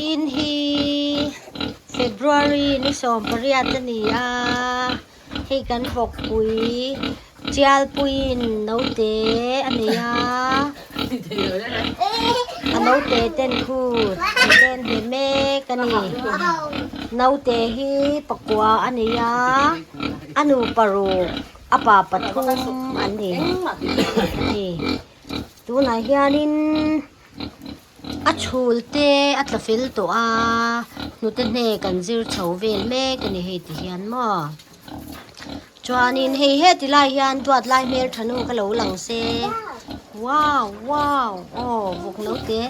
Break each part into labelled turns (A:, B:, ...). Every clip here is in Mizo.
A: Vawiin hi February ni 18 a ni a, hei kan vawkpui Tialpuiin naute a nei a, a naute ten khu ten hle mek a ni. Naute hi pakua a nei a, a nu paruk a pa pathum an ni. Hei tunah hianin. A chhul te a tla fel tawh a, hnute hne kan zir chho vel mek a ni hei ti hian maw. Chuanin hei heti lai hian duat lai hmel tha nu ka lo lang se, wow wow aw vawk naute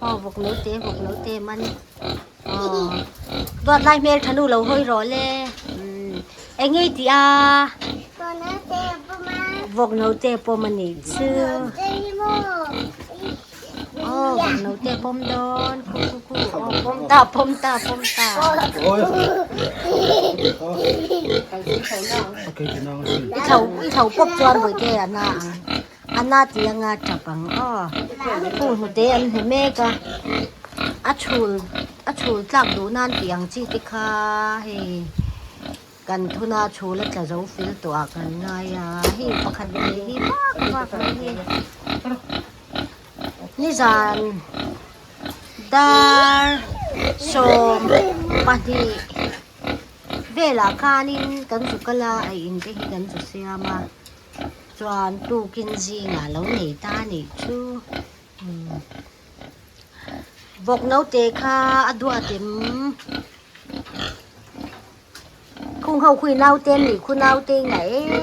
A: aw vawk naute vawk naute man aw duat lai hmel tha nu lo hawi rawh le umm eng nge i tih a? Vawk naute pawm a nih chu. Aw vawk naute pawm dawn khu khu khu aw pawm ta pawm ta pawm ta. I thlo i thlo pawp chuan bawihte a na ang a na tih anga tap ang aw khu hnute an hmu mek a a chhul a chhul tlak duh nan tih ang chi te kha hei. Kan thuna chhul a tla zo fel tawh ah kan ngai a, hei pakhat leh hi vak vak mai hi. Nizan dar 12 velah khanin kan zu kal a, a in te hi kan zu siam a, chuan tukin zingah lo nei ta a nih chu. Vawk naute kha a duat em? Khung ho khui naute an nih khu naute i ngaih e.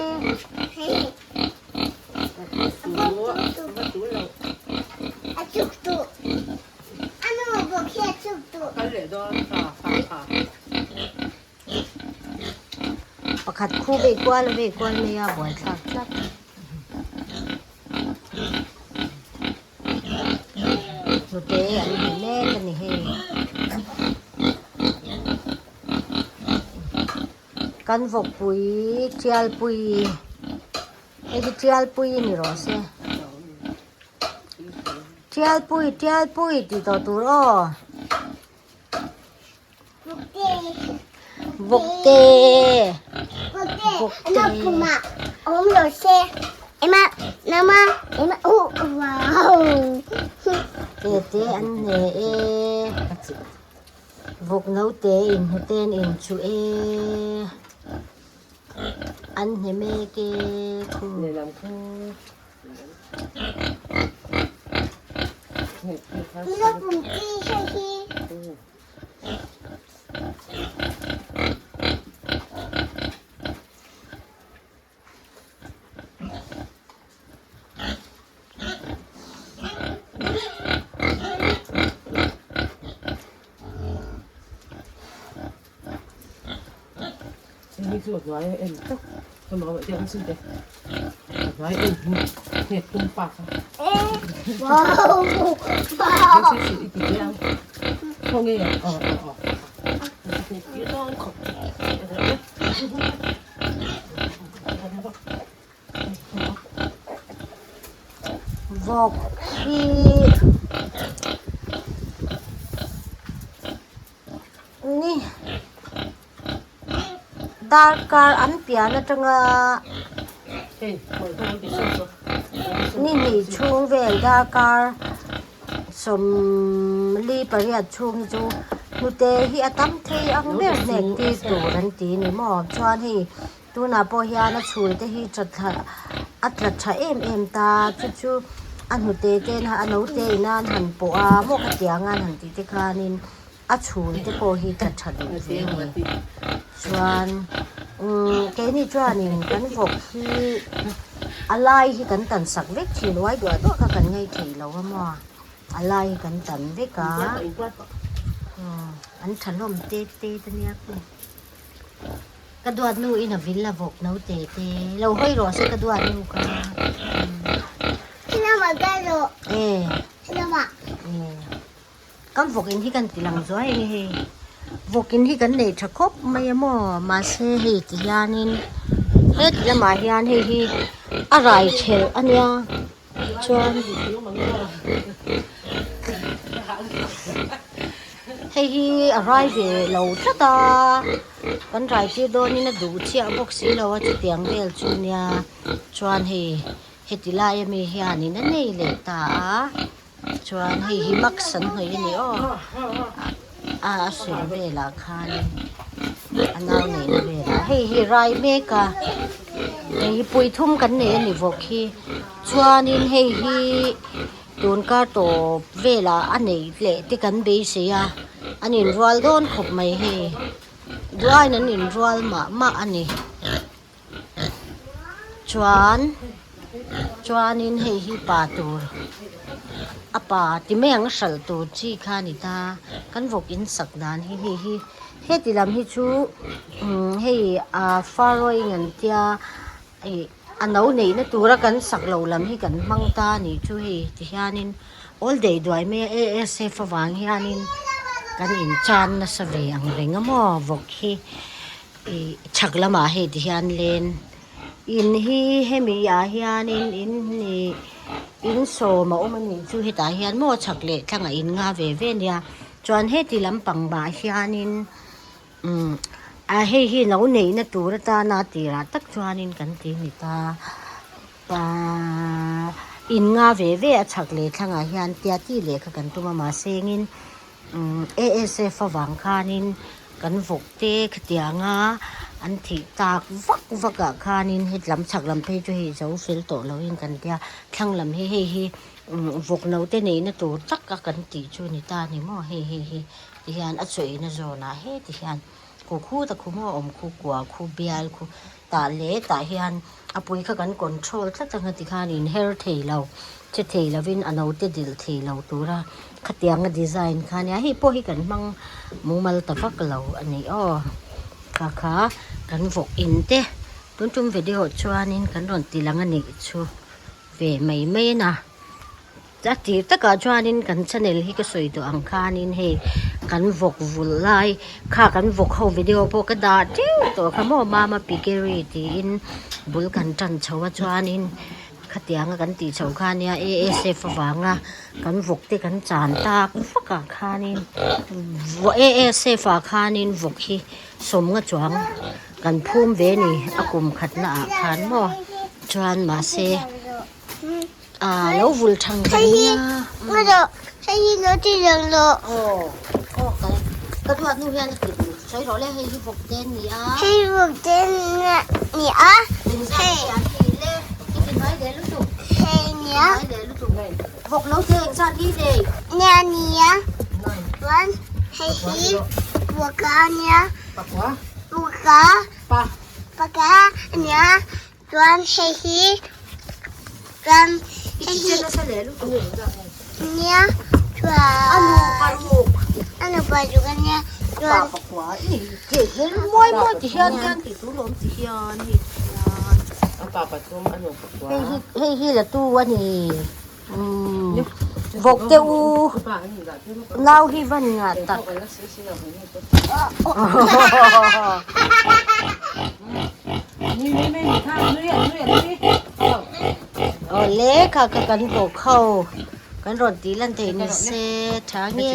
A: Pakhat khu vei kual a vei kual mai a buaithlak tlat. Hnute an hmu mek a ni hei. Kan vawkpui tialpui hei hi tialpui a ni rawh se. Tialpui tialpui tih tawh tur aw. Vawkte Vawkte Tete an hne e Vawk naute in hnuten in chu e An hne mek e khu. Vawk hi ni. Darkar an pian atanga ni hnih chhung vel darkar 48 chhung hi chu hnute hi a tam thei ang ber hnek tir tur an ti a ni maw chuan hei tunah pawh hian a chhul te hi tha thla a tla tha em em ta chu chu a hnute te a naute in a an han pawh a maw khatiang a an han tih te khanin. A chhul te pawh hi tla tha duh ve a ni. Chuan umm keini chuanin kan vawk hi a lai hi kan tan sak vek thin uai duah duah kha kan ngei thei lo a maw a lai hi kan tan vek a umm an tha hlawm tet tet a nia khu. Ka duat nu in a vil a vawk naute te lo hawi rawh se ka duat nu kha e e. Kan vawk in hi kan ti lang zuai a ni hei vawk in hi kan nei tha khawp mai a maw mahse hei ti hianin heti lamah hian hei hi a rai thelh a nia chuan. Hei hi a rai ve lo tlat a, kan rai tir dawnin a duh chiah bawk si lo a chutiang vel chu nia chuan hei heti lai ami hianin a nei leh ta a chuan hei hi mask an hnawih a ni aw a a hril velah khanin a nau neihna velah hei hi rai mek a hei hi puithum kan nei a ni vawk hi chuanin hei hi. Tun kar tawp velah a neih leh te kan beisei a, an inrual dawn khawp mai hei. Duaiin an inrual mah mah a ni. Chuan chuanin hei hi pa tur a pa ti mai ang hralh tur chi kha a ni ta. Kan vawk in sak dan hi hei hi heti lam hi chu umm hei ah farrowing an tia. Ih a no neihna tura kan sak loh lam hi kan hmang ta a nih chu hei ti hianin awl daih duai mai a ASF avang hianin kan inchan nasa ve ang reng a maw vawk hi ih chhak lamah hei ti hian len in hi hemi ah hianin in ih in sawm a awm a nih chu hetah hian maw chhak leh thlangah in nga ve ve ania chuan heti lampang ah hianin. Umm a hei hi lo neihna tur atana tirah tak chuanin kan ti ni ta ahh in nga ve ve a chhak leh thlangah hian tia tih leh kha kan tum a mahse engin umm A_S_F avang khanin kan vawk te khatianga an thih tak vak vak ah khanin hetlam chhak lam phei chu hei zo fel tawh loin kan tia thlang lam hi hei hi umm vawk no te neihna tur tak a kan tih chu ni ta a ni maw hei hei hi. Ti hian a chawina zawnah heti hian khu khu ta khu maw a awm khu kua khu bial khu tah leh tah hian a pui kha kan control tlat ang a tikhan in her thei lo che thei lovin a naute dil thei lo tura khatianga design kha ania hei pawh hi kan hmang mumal ta vak lo a ni aw kha kha kan vawk in te tun tum video chuanin kan rawn ti lang a nih chu ve mai mai a na. A tir takah chuanin kan channel hi ka sawi tawh ang khanin hei kan vawk vulh lai kha kan vawk ho video pawh ka dah teuh tawh kha maw mama piggery tiin bul kan tan chho a chuanin khatianga kan tih chhoh kha ania A_S_F avanga kan vawk te kan chan tak vak ah khanin A_S_F ah khanin vawk hi sawmnga chuang kan phum ve a ni a kum khat na ah khan maw chuan mahse. À lo vul thang kan nia.
B: Hei hi lo ti lang lo.
A: Aw aw ka ka duat nu hian a ti duh sawi rawh le hei hi vawk te ni a.
B: Hei vawk te ni a.
A: Hei an ti le i ti hnuai leh lutuk.
B: Hei nia.
A: Hnuai leh lutuk. Vawk lo te engzat hi nei.
B: Nia nia. Chuan hei hi vawk a nia.
C: Pakua.
B: Vawk a.
C: Pa.
B: Paka nia. Chuan hei hi chuan hei hi nia chuan a nu paruk a nia chuan
A: hei hi la tu a ni vawk te u nau hi van ngah tak. Awle kha kha kan vawk ho kan rawn tih lan theih ni se tha nge.